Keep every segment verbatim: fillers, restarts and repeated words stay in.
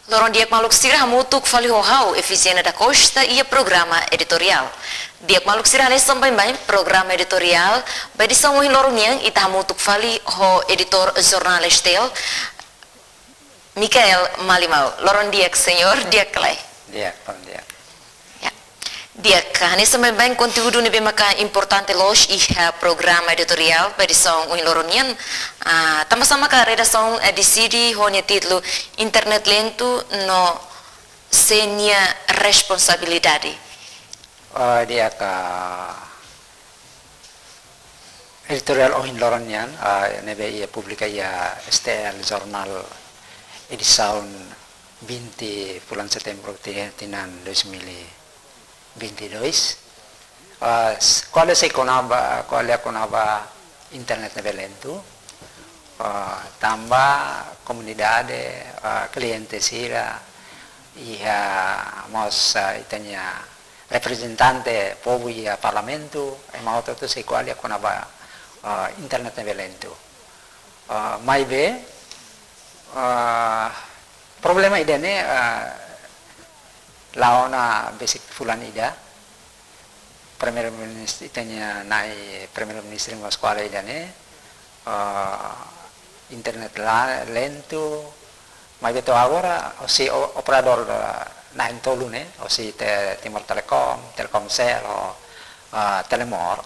Loron di'ak maluk sira, hamutuk fali ho ha'u, Efisiena da Costa, iha programa editoriál. Di'ak maluk sira, hanesan baibain programa editoriál ba edisaun ohin loron nian, ita hamutuk fali ho editór jornál STL, Micael Malimau. Loron di'ak, señór, di'ak ka lae? Di'ak, loron di'ak. Ya. Di'ak, hanesan baibain konteúdu ne'ebé maka importante loos iha programa editoriál ba edisaun ohin loron nian. Ah, tanbasá maka redasaun, eh, deside ho nia títulu Internet Lentu no sé nia responsabilidade? Ah, di'ak, editoriál ohin loron nian, ah, ne'ebé ita publika iha STL Jornál edisaun vinte fulan Setembru ti-, tinan dois mil e vinte e dois. Ah, s-, ko'alia sei kona-ba, ko'alia kona-ba internet ne'ebé lentu. Ah, tanba komunidade, ah, kliente sira, iha mós, ah, ita-nia reprezentante povu iha parlamentu, ema hotu-hotu sei ko'alia kona-ba, ah, internet ne'ebé lentu. Ah, maibé, ah, problema ida-ne'e, ah, la'o ona besik fulan ida. Primeiru-Ministru, ita-nia na'i Primeiru-Ministru mós ko'alia ida-ne'e, ah, internet la-, lentu, maibé to'o agora, hosi o-, operadór, ah, na'in-tolu ne'e, hosi Te-, Timor Telecom, Telkomsel, ho, ah, Telemor.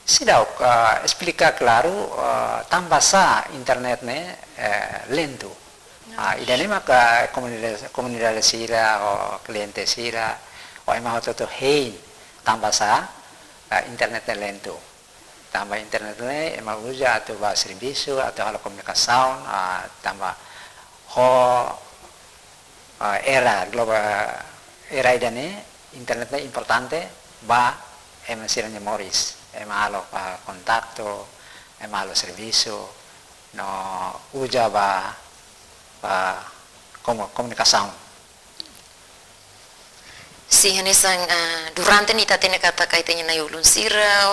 Seidauk, ah, esplika klaru, ah, tanbasá internet ne'e, eh, lentu. Ah, ida-ne'e maka komunidade, komunidade sira, ho kliente sira, ho ema hotu-hotu hein tanbasá, ah, internet ne'e lentu. Tanba internet ne'e ema uza atu ba servisu, atu halo komunikasaun, ah, tanba ho, ah, era globál, era ida-ne'e, internet ne'e importante ba ema sira-nia moris, ema halo, ah, kontaktu, ema halo servisu, no uza ba, ba komu-, komunikasaun. Sin, hanesan, ah, durante ne'e ita hatene katak ita-nia na'i-ulun sira,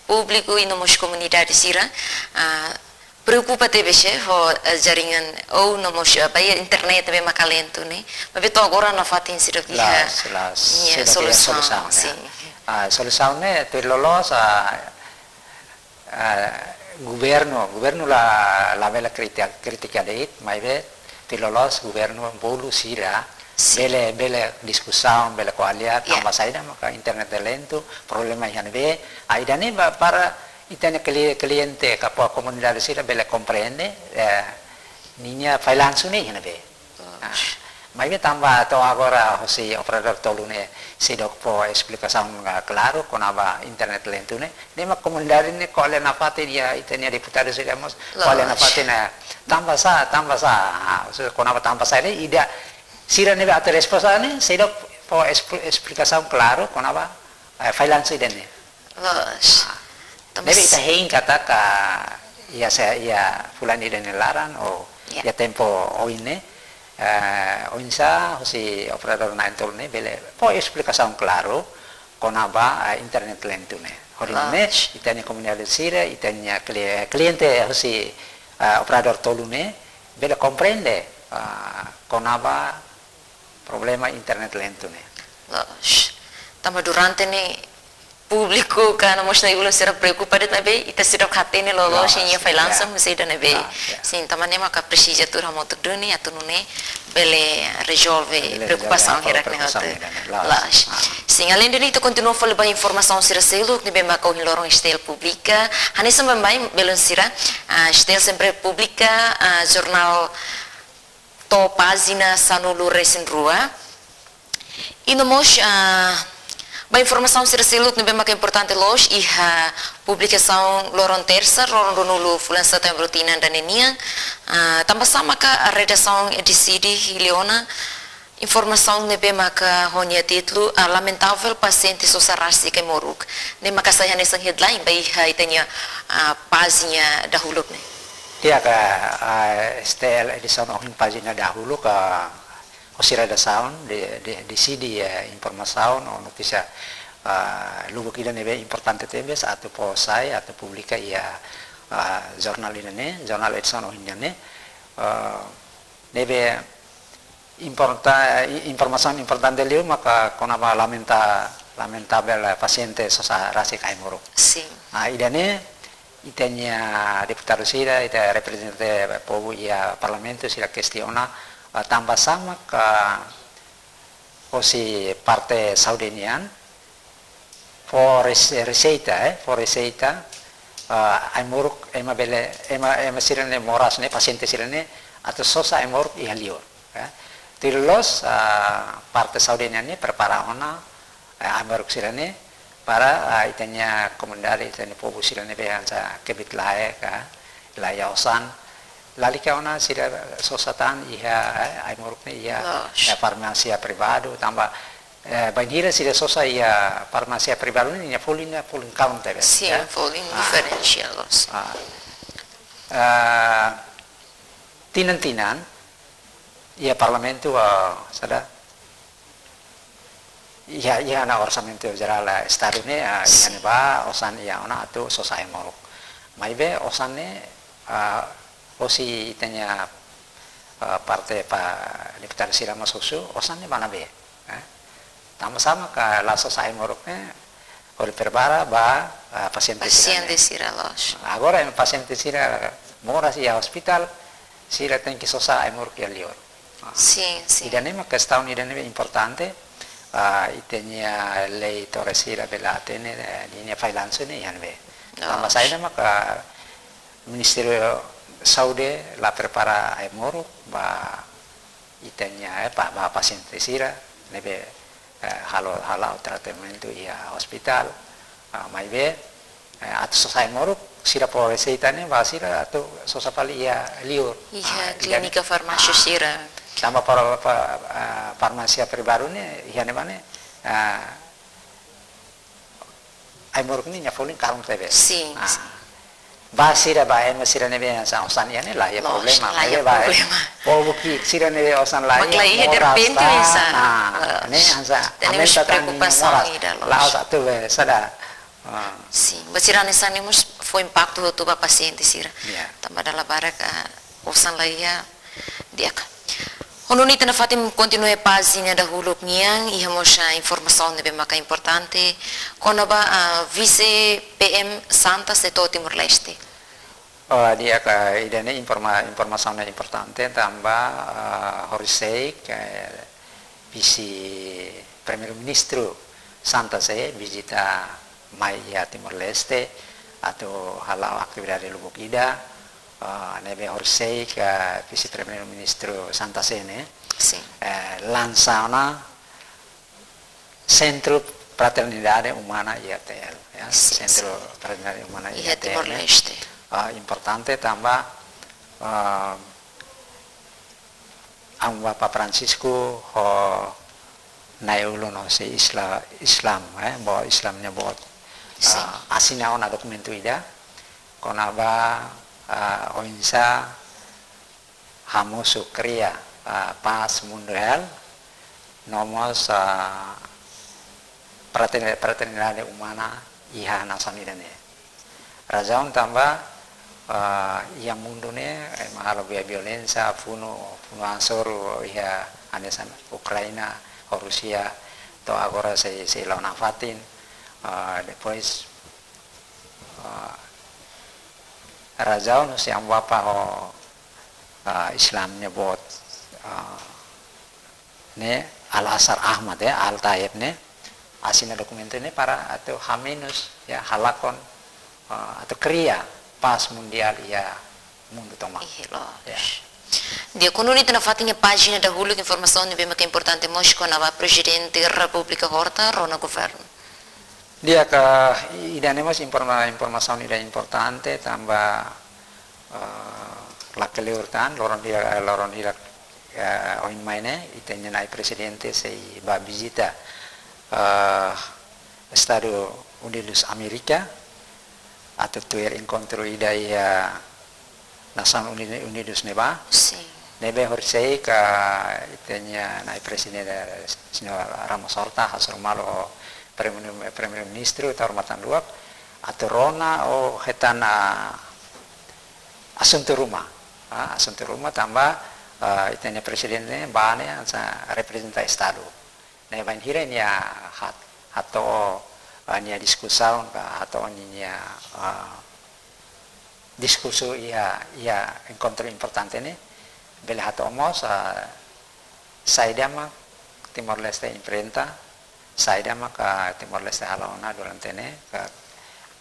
públiku i no mós komunidade sira, ah, preokupa tebes ho, eh, jaringan ou no mós, eh, ba iha internet ne'ebé maka lentu ne'e. Maibé to'o agora nafatin seidauk iha, la'ós, la'ós, nia seidauk iha solusaun, solusaun, ya. Sin. Ah, solusaun ne'e tuir loloos, ah, ah, governu, governu la, labele kriti-, kritika de'it, maibé tuir loloos governu bolu sira, sin, bele, bele diskusaun, bele ko'alia, ya, tanbasá ida maka internet lentu, problema iha ne'ebé, ah, ida-ne'e ba, para ita-nia kli-, kliente ka komunidade sira bele komprende, eh, ninia fallansu ne'e iha ne'ebé. Ah, maibé tanba to'o agora hosi operadór tolu ne'e seidauk fó esplikasaun, ah, klaru kona-ba internet lentu ne'e, ne'e mak komunidade ne'e ko'alia nafatin, ya, ita-nia deputadu sira mós ko'alia, lójiku, nafatin, eh, tanbasá, tanbasá, ah, so, kona-ba tanbasá ne'e ida sira ne'ebé atu resposta ne'e seidauk fó espl-, esplikasaun klaru kona-ba, eh, fallansu ida-ne'e. Lójiku. Ah. Ne'ebé ita hein katak iha se-, iha fulan ida nia laran ou, ya, iha tempu oin ne'e, eh, oinsá hosi operadór na'in-tolu ne'e bele fó esplikasaun klaru kona-ba, eh, internet lentu ne'e. Hodi nune'e, lójiku, ita-nia komunidade sira, ita-nia kli-, kliente hosi, eh, operadór tolu ne'e bele komprende, ah, kona-ba problema internet lentu ne'e. Lójiku. Tanba durante ne'e públiku ka no mós na'i-ulun sira preokupa de'it, maibé ita seidauk hatene loloos, lójiku, nia fallansu, ya, mós ida ne'ebé. Lójiku, ya. Sin, tanba ne'e maka presiza tuur hamutuk duni atu nune'e bele rezolve, bele rezolve preokupasaun hirak ne'e, preokupasaun hotu, hirak ne'e. Lójiku. Lójiku. Ah. Sin, aleinde ne'e ita kontinua fali ba informasaun sira seluk ne'ebé maka ohin loron STL publika. Hanesan baibain belun sira, ah, STL sempre publika, ah, jornál to'o pájina sanulu-resin-rua. I no mós, ah, ba informasaun sira seluk ne'ebé maka importante loos iha publikasaun loron tersa, loron ruanulu fulan Setembru tinan ida-ne'e nian, ah, tanbasá maka redasaun deside hili ona informasaun ne'ebé maka ho nia títulu, ah, lamentavel pasiente sosa rasik ai-moruk. Ne'e maka sai hanesan headline ba iha ita-nia, ah, pájina dahuluk ne'e. Di'ak, ah, STL edisaun ohin pájina dahuluk, ah, hosi redasaun de-, de-, deside, eh, informasaun ou notísia, ah, lubuk ida ne'ebé importante tebes atu fó sai, atu publika iha, ah, jornál ida-ne'e, jornál edisaun ohin nian ne'e, ah, ne'ebé Importa-, i-, informasaun importante liu maka kona-ba lamenta-, lamentavel, eh, pasiente sosa rasik ai-moruk. Sin. Ah, ida-ne'e, ita-nia deputadu sira, ita reprezentante povu iha parlamentu sira kestiona, eh, tanbasá maka hosi parte saúde nian fó rese-, reseita, eh, fó reseita, ah, ai-moruk ema bele, ema, ema sira-ne'e moras ne'e, pasiente sira-ne'e, atu sosa ai-moruk iha liur, eh. Tuir loloos, ah, parte saúde nian ne'e prepara ona, eh, ai-moruk sira-ne'e para, ah, ita-nia komunidade, ita-nia povu sira ne'ebé hanesan kbiit-laek ka, la iha osan. Lalika ona sira sosa tan iha, eh, ai-moruk ne'e iha, Loos. iha farmásia privadu, tanba, eh, bainhira sira sosa iha farmásia privadu ne'e, nia folin, nia folin karun tebes, Sin, ya. folin Ah. diferensia, loos. Ah. Ah, tinan-tinan, iha parlamentu, ah, sada, iha, iha ona orsamentu jerál, ah, estadu ne'e, ah, iha Sin. ne'ebá, osan iha ona atu sosa ai-moruk. Maibé osan ne'e, ah, hosi ita-nia, ah, parte ba deputadu sira mós husu, osan ne'e ba ne'ebé, eh? Tanbasá maka la sosa ai-moruk ne'e, hodi prepara ba, ah, pasiente sira Pasiente ne'e. sira, loos. Agora, ema pasiente sira moras iha ospitál, sira tenke sosa ai-moruk iha liur. Ah. Sin, sin. Ida-ne'e mak kestaun ida-ne'ebé importante, ah, ita-nia lei Torres sira bele hatene, eh, ninia fallansu ne'e iha ne'ebé. Loos. Tanba saida maka Ministériu Saúde la prepara ai-moruk ba ita-nia, eh, ba, ba pasiente sira ne'ebé, eh, halo, hala'o tratamentu iha ospitál, ah, maibé, eh, atu sosa ai-moruk, sira fó reseita ne'e ba sira atu sosa fali iha liur. Iha Ah, ida-ne'e. klínika farmásia Ah. sira. Tanba para, para, ah, farmásia privadu ne'e, iha ne'ebá ne'e, ah, ai-moruk ne'e nia folin karun tebes. Sin, Ah. sin. Ba sira, ba ema sira ne'ebé hanesan osan iha ne'e la iha Loos, problema. la iha Maibé ba problema. povu ki'ik sira ne'ebé osan la Mak iha la iha moras derrepente tan. hanesan. Ah, Loos. ne'e hanesan Tenemos aumenta tan ninia preokupasaun moras. ida, loos. La'ós atu be sada. Ah. Sin, ba sira hanesan ne'e mós fó impaktu hotu ba pasiente sira. Ya. Tanba dala barak, ah, osan la iha, di'ak. Ho nune'e ita nafatin kontinua pájina dahuluk nian, iha mós, ah, informasaun ne'ebé maka importante, kona-ba, ah, Vise P M Santa Sé to'o Timor-Leste. Oh, di'ak, ida-ne'e informa-, informasaun ne'e importante, tanba, ah, horisehik, eh, Vise Primeiru-Ministru Santa Sé vizita mai iha Timor-Leste, atu hala'o atividade lubuk ida, ah, ne'ebé horisehik, ah, Vise Primeiru-Ministru Santa Sé ne'e, Sin. eh, lansa ona Sentru Fraternidade Umana I A T L, ya. Sin, Sentru sin. Fraternidade Umana Iha I A T L ne'e, Timor-Leste. ah, importante tanba, ah, Amu Papa Francisco ho na'i-ulun hosi Isla-, Islam, eh, boot Islam nia boot. Sin. Ah, asina ona dokumentu ida, kona-ba, ah, oinsá hamosu kria, ah, pás mundiál, no mós, ah, frater-, fraternidade umana iha nasaun ida-ne'e. Razaun tanba, ah, iha mundu ne'e, eh, ema halo via-, violénsia, funu, funu hasoru iha hanesan Ukraina, ho Rúsia, to'o agora sei, sei la'o nafatin, ah, depois, ah, razaun husi Amu Papa ho, ah, Islam nia boot, ah, ne'e Al-Azhar Ahmad, ya, Al-Tayyib ne'e, asina dokumentu ne'e para atu hamenus, ya, halakon, ah, atu kria pás mundiál iha mundu tomak. Ihi, loos. Ya. Di'ak, ho nune'e ita nafatin iha pájina dahuluk informasaun ne'ebé maka importante mós kona-ba Prezidente Repúblika Horta rona governu. Di'ak, ida-ne'e mós informa-, informasaun ida importante tanba, eh, la kleur tan, loron hira, eh, loron hira, eh, ohin mai ne'e, ita-nia na'i prezidente sei bá vizita, eh, Estadu Unidus Amérika, atu tuir enkontru ida iha Nasaun Uni-, Unidus ne'ebá. Sin. Ne'ebé horisehik ita-nia na'i prezidente, señór Ramos Horta, hasoru malu ho Primeiru, Primeiru-Ministru, ita hormatan luak, atu rona no hetan, ah, asuntu ruma. Ah, asuntu ruma tanba, ah, ita-nia prezidente ne'e bá ne'e hanesan reprezenta Estadu. Ne'e bainhira nia hat-, hato'o, ah, nia diskusaun ka hato'o nia, ah, diskursu iha, iha enkontru importante ne'e, bele hato'o mós, ah, saida mak Timor-Leste enfrenta, saida mak Timor-Leste halo ona durante ne'e, ka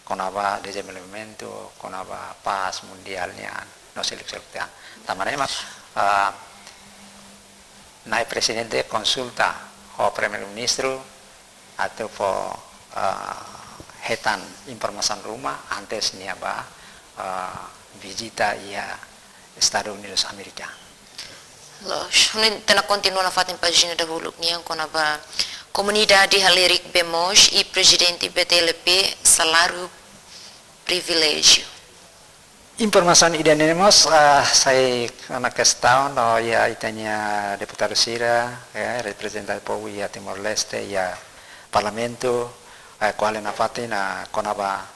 kona-ba dezenvolvimentu, kona-ba pás mundiál nian, no seluk-seluk tan. Tanba ne'e mak, ah, Na'i Prezidente konsulta ho Primeiru-Ministru atu fó, ah, hetan informasaun ruma antes nia bá, ah, vizita iha Estadus Unidus Amérika. Loos, ha'u-nia ita kontinua nafatin pájina dahuluk nian kona-ba komunidade halerik bee moos i prezidente B T L P saláriu priviléjiu. Informasaun ida-ne'e mós, ah, sai kona-ba kestaun, no iha ita-nia deputadu sira, eh, reprezenta povu iha Timor-Leste, iha Parlamentu, eh, ko'alia nafatin, ah, kona-ba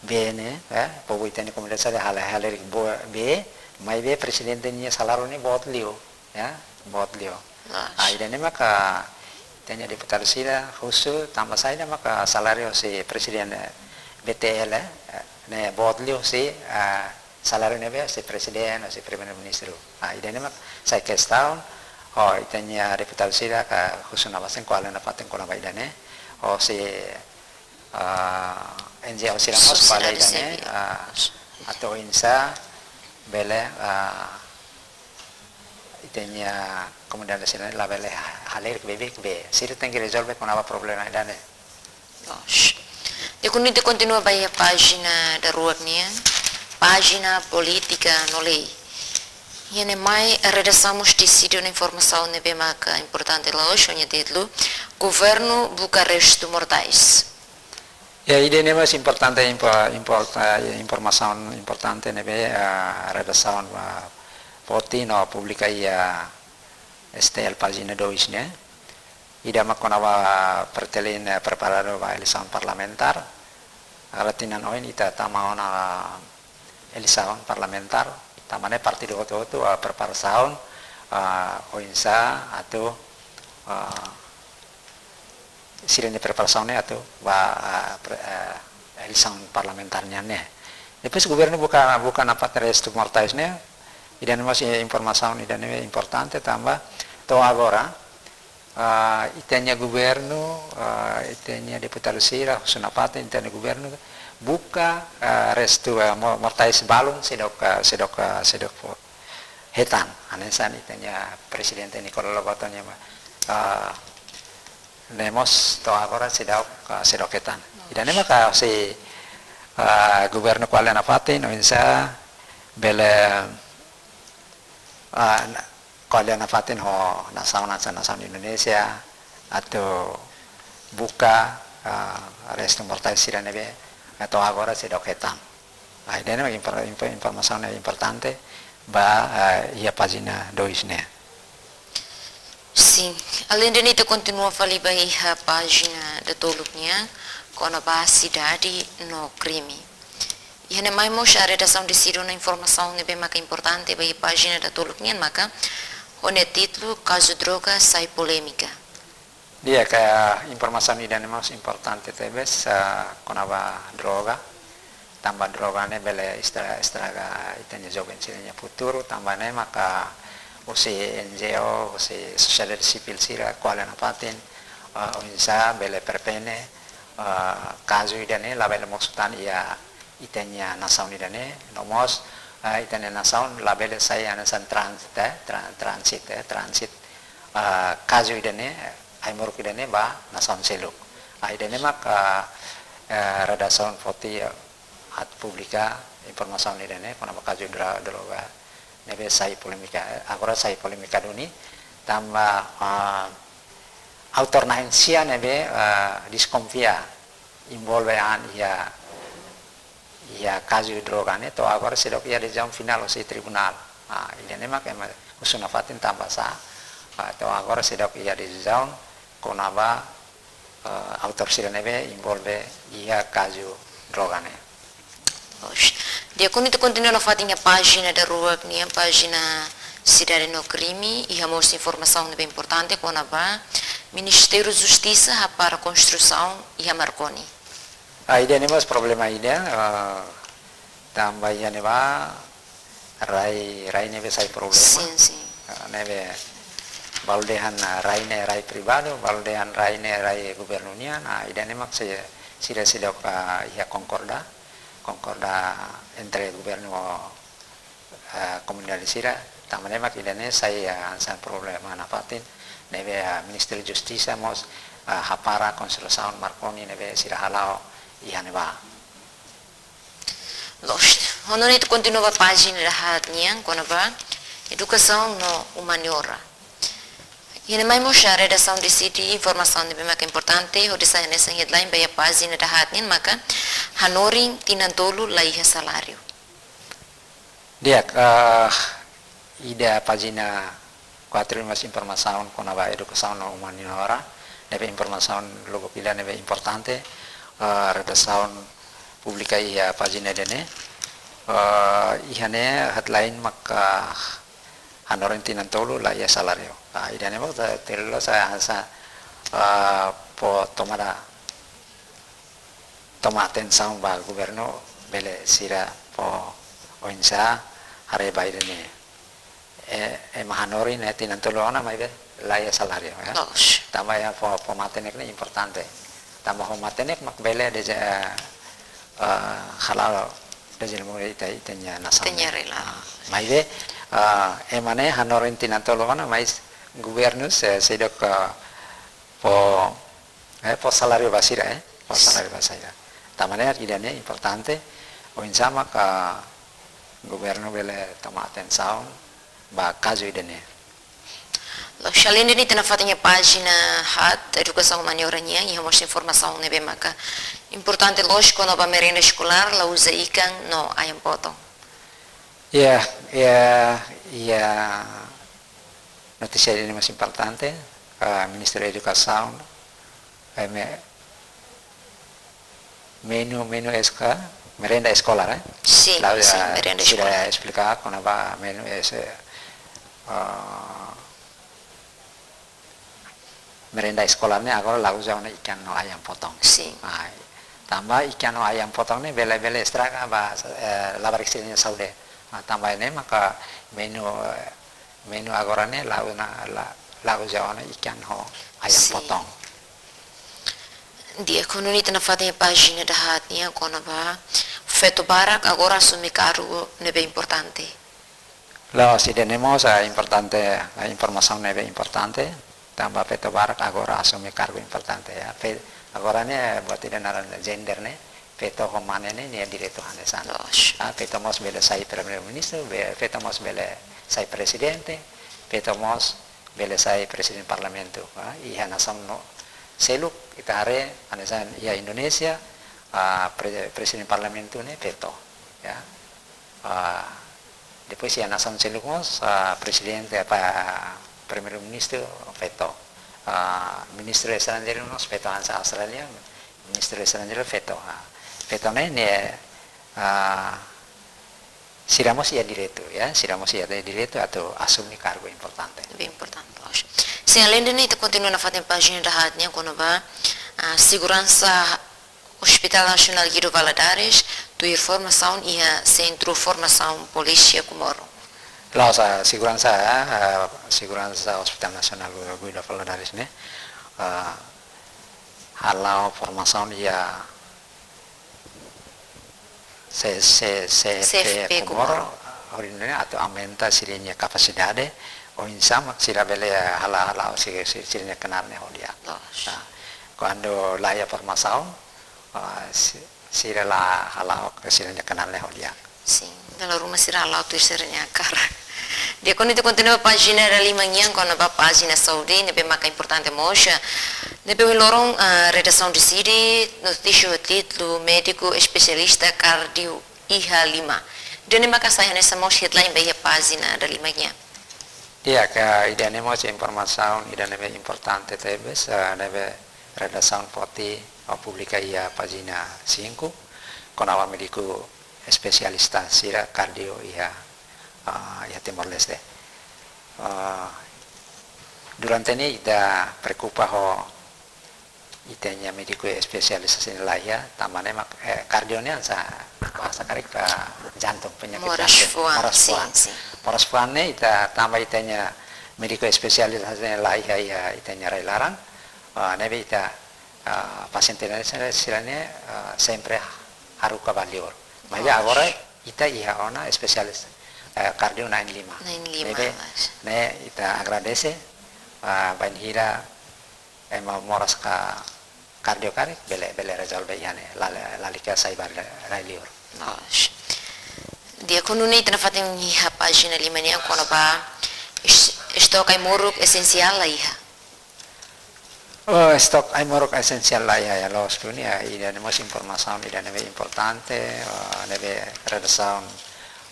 bee ne'e, eh, povu ita-nia komunidade sira hale-, halerik bee, maibé prezidente nia saláriu ne'e boot liu, ya, boot liu. Loos. Ah, ida-ne'e maka ita-nia deputadu sira husu tanba saida maka saláriu husi prezidente B T L, eh, ne'e boot liu husi, ah, saláriu ne'ebé husi prezidente, husi Primeiru-Ministru. Ah, ida-ne'e mak sai kestaun, ho ita-nia deputadu sira ka husu nafatin, ko'alia nafatin kona-ba ida-ne'e, ho husi, ah, N G O sira mós ko'alia ida-ne'e, sivil, ah, atu oinsá bele, ah, ita-nia komunidade sira labele ha-, halerik bee, bee, sira tenke rezolve kona-ba problema ida-ne'e. Loos. Di'ak, ita kontinua ba iha pájina daruak nian, pájina polítika no lei. Iha ne'e mai redasaun mós deside ona informasaun ne'ebé maka importante loos, ho nia títulu, Governu buka restu mortais. Ya, ida-ne'e mós importante, impo-, importa-, informasaun importante ne'ebé, ah, redasaun, ah, foti no publika iha S T L pájina dois ne'e. Ida mak kona-ba Fretilin, eh, preparadu ba eleisaun parlamentár. Agora tinan oin ita tama ona eleisaun parlamentár, tanba ne'e partidu hotu-hotu, ah, preparasaun, ah, oinsá atu, ah, sira-nia preparasaun ne'e atu ba, ah, pre-, ah, eleisaun parlamentár nian ne'e. Depois governu buka, buka nafatin restu mortais ne'e, ida-ne'e mós informasaun ida-ne'e importante tanba to'o agora, ah, ita-nia governu, ah, ita-nia deputadu sira, husu nafatin ita-nia governu buka, ah, restu, ah, mo-, mortais balun seidauk, ah, seidauk, ah, seidauk fó hetan. Hanesan ita-nia prezidente Nicolau Lobato nia, ah, ne'e mós to'o agora seidauk, ah, seidauk hetan. Ida-ne'e maka husi, ah, governu ko'alia nafatin, oinsá bele, ah, na-, ko'alia nafatin ho nasaun, nasaun, nasaun Indonézia, atu buka, ah, restu mortais sira ne'ebé, ah, to'o agora seidauk hetan. Ah, ida-ne'e mak infor-, infor-, informasaun ne'ebé importante ba, ah, iha pájina dois ne'e. Sin, aleinde ne'e ita kontinua fali ba iha pájina datoluk nian, kona-ba sidade no krime. Iha ne'e mai mós redasaun deside ona informasaun ne'ebé maka importante ba iha pájina datoluk nian maka, ho nia títulu, Kazu Droga Sai Polémika. Di'ak, informasaun ida-ne'e mós importante tebes, ah, kona-ba droga. Tanba droga ne'e bele estra-, estraga ita-nia joven sira-nia futuru, tanba ne'e maka husi N G O, husi sosiedade sivíl sira ko'alia nafatin, ah, oinsá bele prevene, ah, kazu ida-ne'e labele mosu tan iha ita-nia nasaun ida-ne'e, no mós, ah, ita-nia nasaun labele sai hanesan transit, eh, tran-, transit, eh, transit, ah, kazu ida-ne'e, ai-moruk ida-ne'e ba nasaun seluk. Ah, ida-ne'e mak, ah, eh, redasaun foti, eh, atu publika informasaun ida-ne'e kona-ba kazu dra-, droga ne'ebé sai polémika, eh, agora sai polémika duni, tanba, ah, autór na'in-sia ne'ebé, ah, deskonfia envolve an iha, iha kazu droga ne'e, to'o agora seidauk iha desizaun finál husi tribunál. Ah, ida-ne'e mak ema husu nafatin tanba sá, ah, to'o agora seidauk iha desizaun kona-ba, eh, autór sira ne'ebé envolve iha kazu droga ne'e. Osh. Di'ak, ita kontinua nafatin iha pájina daruak nian, pájina Sidade no Krime, iha mós informasaun ne'ebé importante kona-ba Ministériu Justisa hapara konstrusaun iha Marconi. Ah, ida-ne'e mós problema ida, ah, tanba iha ne'ebá rai, rai ne'ebé sai problema. Sin, sin. Ah, ne'ebé balu dehan, ah, rai ne'e rai privadu, balu dehan rai ne'e rai governu nian, ah, ida-ne'e mak se, sira seidauk, ah, iha konkorda, konkorda entre governu ho, ah, komunidade sira, tanba ne'e mak ida-ne'e sai, ah, hanesan problema nafatin, ne'ebé, ah, Ministériu Justisa mós, ah, hapara konstrusaun Marconi ne'ebé sira hala'o iha ne'ebá. Loos. Ho nune'e ita kontinua ba pájina dahaat nian kona-ba edukasaun no umaniora. Iha ne'e mai mós redasaun deside informasaun ne'ebé maka importante, hodi sai hanesan headline ba iha pájina dahaat nian maka hanorin tinan tolu la iha saláriu. Di'ak, eh, ida pájina kuatru mós informasaun kona-ba edukasaun no umaniora, ne'ebé informasaun lubuk ida ne'ebé importante, eh, redasaun publika iha pájina ida-ne'e, eh, iha ne'e headline maka hanorin tinan tolu la iha saláriu. Ah, ida-ne'e mak ta-, telu la sa, sa, eh, fó tomada, toma atensaun ba governu bele sira fó oinsá haree ba ida-ne'e. Eh, ema hanorin ne'e tinan tolu ona maibé la iha saláriu, ya. Loos. Tanba iha fó, fó matenek ne'e importante. Tanba fó matenek mak bele de'it, eh, eh, hala'o dezenvolve ita, ita-nia nasaun. Ita-nia ne'e. Rela. Ah, maibé, eh, ema ne'e hanorin tinan tolu ona, mais governu se, seidauk, eh, fó, eh, fó saláriu ba sira, eh. Fó saláriu ba sira. Tanba ne'e ida-ne'e importante, oinsá maka governu bele toma atensaun ba kazu ida-ne'e. Loos, alende ne'e ita nafatin iha pájina haat, edukasaun umaniora nian, iha mós informasaun ne'ebé maka importante loos kona-ba merenda eskolár, la uza ikan no ayam potong. Ya, ya, ya. Notísia ida-ne'e mós importante, eh, Ministériu Edukasaun, eh, me-, menu, menu eska-, merenda eskolár, eh? Sin, Lalu, sin, eh, merenda sira eskolár. Esplika kona-ba menu es-, eh, merenda eskolár ne'e agora la uza ona ikan no ayam potong. Sin. Ah, tanba ikan no ayam potong ne'e bele, bele estraga ba, eh, labarik sira-nia saúde. Ah, tanba ne'e maka menu, eh, menu agora ne'e la uza, la, la uza ona ikan ho ayam Sin. Potong. Di'ak, ho nune'e ita nafatin iha pájina dahaat nian kona-ba feto barak agora asume kargu ne'ebé importante. Loos, ida-ne'e mós, ah, importante, ah, informasaun ne'ebé importante, tanba feto barak agora asume kargu importante, ya. Fe-, agora ne'e buat ida naran gender ne'e, feto ho mane ne'e, nia direitu hanesan. Loos. Ah, feto mós bele sai primeiru-ministru, be-, feto mós bele sai prezidente, feto mós bele sai prezidente parlamentu, ah, iha nasaun no seluk, ita haree, hanesan iha Indonézia, ah, pre-, prezidente parlamentu ne'e feto, ya. Ah, depois iha nasaun seluk mós, ah, prezidente, apa, primeiru-ministru feto. Ah, ministru estranjeiru mós feto, hanesan Austrália, ministru estranjeiru feto. Ah, feto ne'e, ne'e, ah, sira mós iha direitu, ya, sira mós iha direitu atu asume kargu importante. Ne'ebé importante, loos. Sin, alende ne'e ita kontinua nafatin pájina dahaat nian kona-ba, ah, seguransa Hospital Nasionál Guido Valadares tuir formasaun iha Sentru Formasaun Polísia Comoro. Loos, ah, seguransa, ah, seguransa Hospital Nasionál Guido Valadares ne'e, ah, hala'o formasaun iha C-, C-, C F P C F P Comoro, Comoro. Hodi nune'e atu aumenta sira-nia kapasidade, oinsá mak sira bele hala'o, hala'o si-, si-, sira-nia knaar ne'e ho di'ak. Loos. Ah, kuandu la iha formasaun, ah, si-, sira la hala'o sira-nia knaar ne'e ho di'ak. Sin, dala ruma sira hala'o tuir sira-nia hakarak. Di'ak, ho nune'e ita kontinua pájina dalima nian kona-ba pájina saúde, ne'ebé maka importante mós. Ne'ebé ohin loron, ah, redasaun deside, notísia ho títulu médiku espesialista kardiu iha lima. Ida-ne'e maka sai hanesan mós headline ba iha pájina dalima nian. Di'ak, ida-ne'e mós informasaun ida ne'ebé importante tebes, ah, ne'ebé redasaun foti, ah, publika iha pájina cinco, kona-ba médiku espesialista sira kardiu iha, ah, iha Timor-Leste. Ah, durante ne'e ita preokupa ho ita-nia médiku espesialis sasán laiha, tanba ne'e mak, eh, kardio ne'e hanesan bahasa karik, ah, jantung, penyakit Moras jantung, fuan, moras sin, fuan. Sin. Moras fuan ne'e ita tanba ita-nia médiku espesialis sasán laiha iha ita-nia rai-laran, ah, ne'ebé ita, ah, pasiente ne'e sira, sira ne'e, ah, sempre haruka ba li'ur. Maibé Oh. agora ita iha ona espesialis, eh, kardio na'in lima. Na'in lima, Ne'ebé, mas. ne'e ita agradese, ah, bainhira ema moras ka kardio karik, bele, bele rezolve iha ne'e, lale, lalika sai ba rai li'ur. Mas. Di'ak, ho nune'e ita nafatin iha pájina lima nian kona-ba es-, estok ai-moruk esensiál la iha. Oh, estok ai-moruk esensiál la iha, ya, loos duni, ya, ida-ne'e mós informasaun ida ne'ebé importante, ah, ne'ebé redasaun,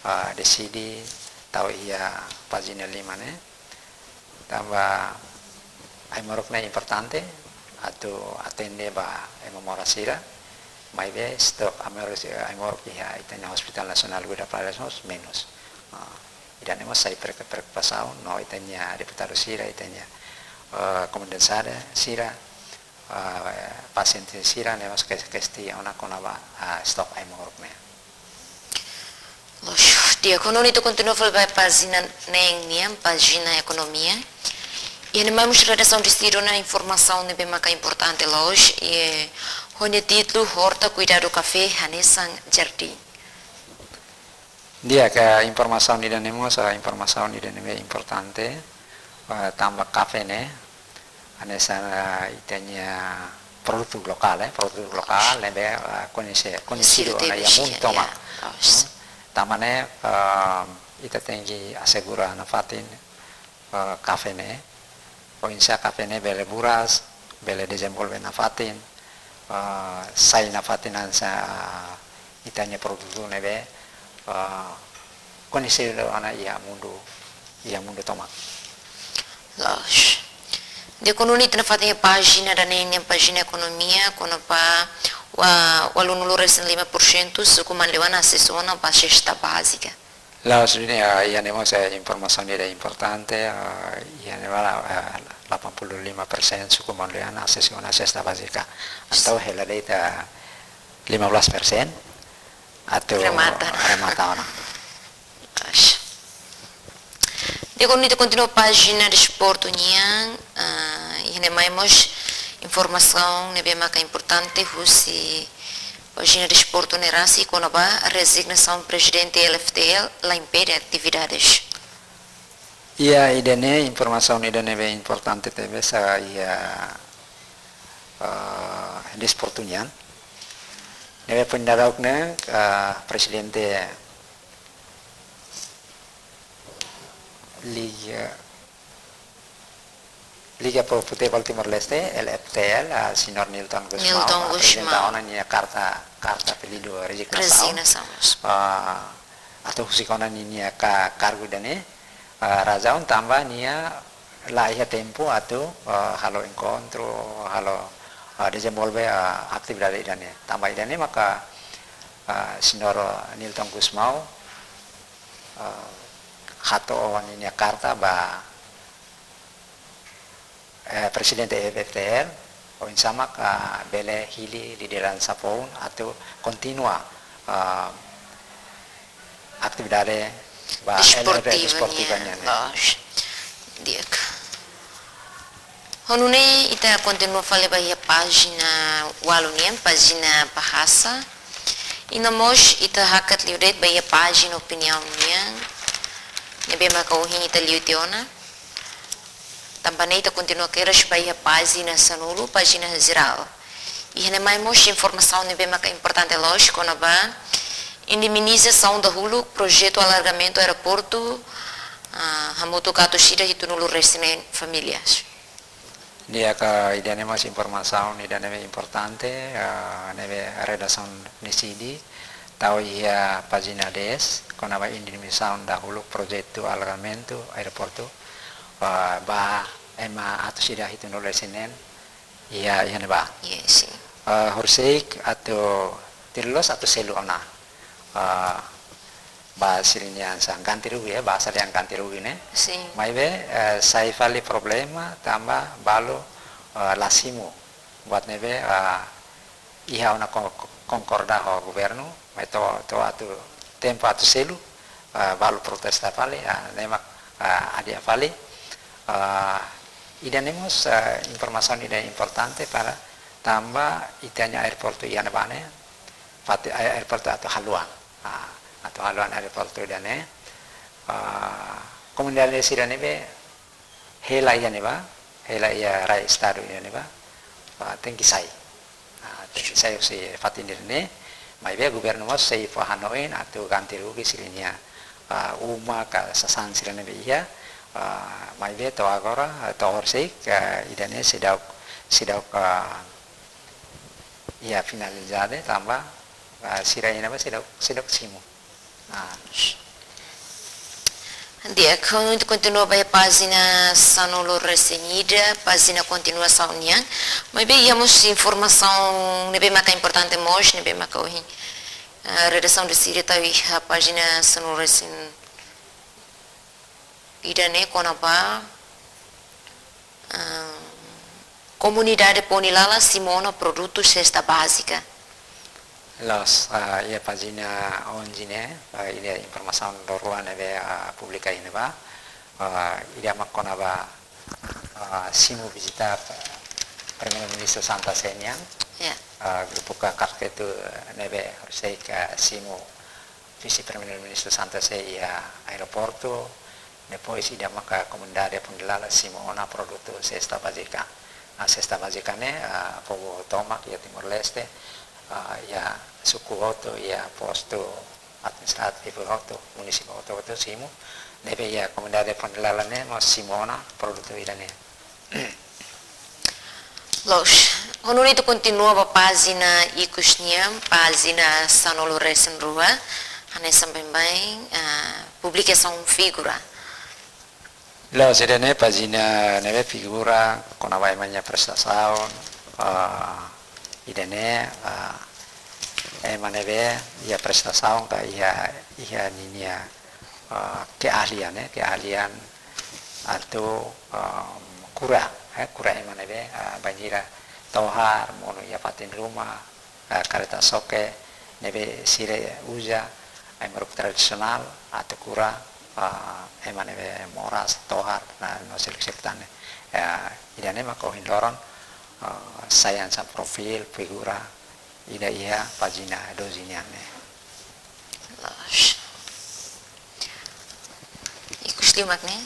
ah, deside tau iha pájina lima ne'e. Tanba ai-moruk ne'e importante atu atende ba ema moras sira, maibé estok ai-moruk, ai-moruk iha ita-nia Hospital Nasionál Guido Paredes mós menus. Ah, ida-ne'e mós sai pre-, preokupasaun no ita-nia deputadu sira, ita-nia, eh, komunidade sira, eh, pasiente sira ne'e mós ke-, kestiona kona-ba, ah, estok ai-moruk ne'e. Loos, di'ak, ho nune'e ita kontinua fali ba pájina neen nian, pájina ekonomia. Iha ne'e mai mós redasaun deside ona informasaun ne'ebé maka importante loos, i ho nia títulu Horta Kuidadu Kafé Hanesan Jardín. Di'ak, informasaun ida-ne'e mós, ah, informasaun ida ne'ebé importante, ah, tanba kafé ne'e hanesan, ah, ita-nia produtu lokál, eh, produtu lokál ne'ebé, ah, koñese-, koñesidu Koñesidu ona iha tebes, mundu ya, tomak. Ya, loos. Hmm? Tanba ne'e, ah, ita tenke asegura nafatin, eh, kafé ne'e. Oinsá kafé ne'e bele buras, bele dezenvolve nafatin, eh, sai nafatin hanesan ita-nia produtu ne'ebé, eh, koñesidu ona iha mundu, iha mundu tomak. Loos. Di'ak, ho nune'e ita nafatin iha pájina daneen nian, pájina ekonomia, kona-ba wa-, ualunulu resin lima por sentu suku Manleuana asesu ona ba sesta bázika. Loos, ne'e, ah, iha ne'e mós, eh, informasaun ida importante, ah, iha ne'ebá, ah, delapan puluh lima persen suku Manleuana asesu ona sesta bázika. Entaun hela de'it lima belas persen atu Remata. remata ona. Loos. Di'ak, ho nune'e ita kontinua pájina desportu nian, ah, iha ne'e mai mós informasaun ne'ebé maka importante husi pájina desportu ne'e rasik kona-ba rezignasaun prezidente L F T L la impede atividades. Iha ida-ne'e informasaun ida ne'ebé importante tebes, ah, iha, ah, desportu nian. Ne'ebé foin dadauk ne'e, ah, prezidente Liga, Liga Pro Futebol Timor-Leste, L F T L, ah, Señór Nilton Gusmão, Nilton Gusmão. aprezenta ona nia karta, karta pedidu rezignasaun. Rezignasaun. Ah, atu husik ona ninia ka-, kargu ida-ne'e, ah, razaun tanba nia la iha tempu atu, ah, halo enkontru, halo, ah, dezenvolve, ah, atividade ida-ne'e. Tanba ida-ne'e maka, ah, Señór Nilton Gusmão, ah, hato'o ninia karta ba, eh, prezidente L F T L, oinsá mak, ah, bele hili lideransa foun atu kontinua, ah, atividade ba Desportiva L F T L desportiva nian, nian, eh. Loos. Di'ak. Ho nune'e ita kontinua fali ba iha pájina ualu nian, pájina Bahasa. I no mós ita hakat liu de'it ba iha pájina opiniaun nian. Ne'ebé maka ohin ita liu tiha ona. Tanba ne'e ita kontinua kedas ba iha pájina sanulu, pájina jerál. Iha ne'e mai mós informasaun ne'ebé maka importante loos kona-ba indemnizasaun dahuluk projetu alargamentu aeroportu, ah, hamutuk atus ida hitunulu resin neen famílias. Di'ak, ida-ne'e mós informasaun ida ne'ebé importante, ah, ne'ebé redasaun deside tau iha pájina dez, kona-ba indemnizasaun dahuluk projetu alargamentu aeroportu, ah, ba ema atus ida hitunulu resin neen iha, iha ne'ebá. Yes, sin. Ah, horiseik atu tiru loos atu selu ona, ah, ba sira-nia hanesan ganti rugi, eh, bahasa dehan ganti rugi ne'e. Sin. Maibé, eh, sai fali problema tanba balu, eh, la simu. Buat ne'ebé, eh, iha ona ko-, ko-, konkorda ho governu, maibé to'o, to'o atu tempu atu selu, eh, balu protesta fali, eh, ne'e mak, eh, hadi'a fali. Eh, ida-ne'e mós, eh, informasaun ida importante para tanba ita-nia aeroportu iha ne'ebá ne'e, fatin, aer-, aeroportu atu haluan. Ah, atu haluan aeroportu ida-ne'e. Ah, komunidade sira ne'ebé hela iha ne'ebá, hela iha rai estadu iha ne'ebá, ah, tenke sai. Ah, tenke sai husi fatin ida-ne'e, maibé governu mós sei fó hanoin atu ganti rugi sira-nia, ah, uma ka sasán sira ne'ebé iha, ah, maibé to'o agora, ah, to'o horiseik, ah, ida-ne'e seidauk, seidauk, ah, iha finalizadu tanba, ah, sira iha ne'ebá seidauk, seidauk simu. Ah. Di'ak, ha'u kontinua ba iha pájina sanulu-resin-ida, pájina kontinuasaun nian. Maibé iha mós informasaun ne'ebé maka importante mós, ne'ebé maka ohin, ah, redasaun deside tau iha pájina sanulu-resin-ida ne'e kona-ba, ah, komunidade Ponilala simu ona produtu sesta bázika. Loos, ah, iha pájina onze ne'e, ah, iha informasaun daruak ne'ebé, ah, publika iha ne'ebá. Ah, ida mak kona-ba, ah, simu vizita Primeiru-Ministru Santa Sé nian. Ya. Ah, grupu ka-, Karketu ne'ebé horiseik, ah, simu Vise-Primeiru-Ministru Santa Sé iha aeroportu, depois ida maka komunidade Ponilala simu ona produtu sesta bázika. Ah, sesta bázika ne'e, ah, povu tomak iha Timor-Leste, ah, iha suku hotu, iha postu administrativu hotu, munisípiu hotu-hotu simu, ne'ebé iha komunidade Ponilala ne'e mós simu ona produtu ida-ne'e. Loos, ha'u nune'e ita kontinua ba pájina ikus nian, pájina sanulu-resin-rua, hanesan baibain, ah, publikasaun figura. Loos, ida-ne'e pájina ne'ebé figura kona-ba ema nia prestasaun, ah, ida-ne'e, ah, ema ne'ebé iha prestasaun ka iha, iha ninia, ah, keahlian, eh, keahlian atu, ah, kura, eh, kura ema ne'ebé, ah, bainhira tohar, monu iha fatin ruma, ah, kareta xoke, ne'ebé sira uza ai-moruk tradisionál atu kura, ah, ema ne'ebé moras, tohar, no seluk-seluk tan ne'e. Ah, ida-ne'e mak ohin loron, ah, sai hanesan perfil, figura, ida iha pájina doze nian ne'e. Loos. Ikus liu mak ne'e.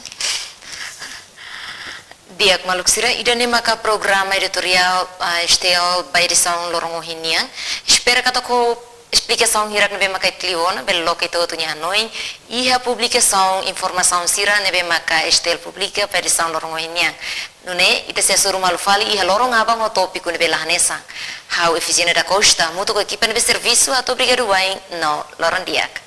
Di'ak maluk sira, ida-ne'e maka programa editoriál, ah, STL ba edisaun loron ohin nian. Espera katak ho esplikasaun hirak ne'ebé maka ita liu ona, bele loke ita hotu nia hanoin iha publikasaun informasaun sira ne'ebé maka STL publika ba edisaun loron ohin nian. Nune'e, ita sei hasoru malu fali iha loron aban ho tópiku ne'ebé la hanesan. Ha'u Efigénia da Costa, hamutuk ho ekipa ne'ebé servisu, hato'o obrigadu wa'in no loron di'ak.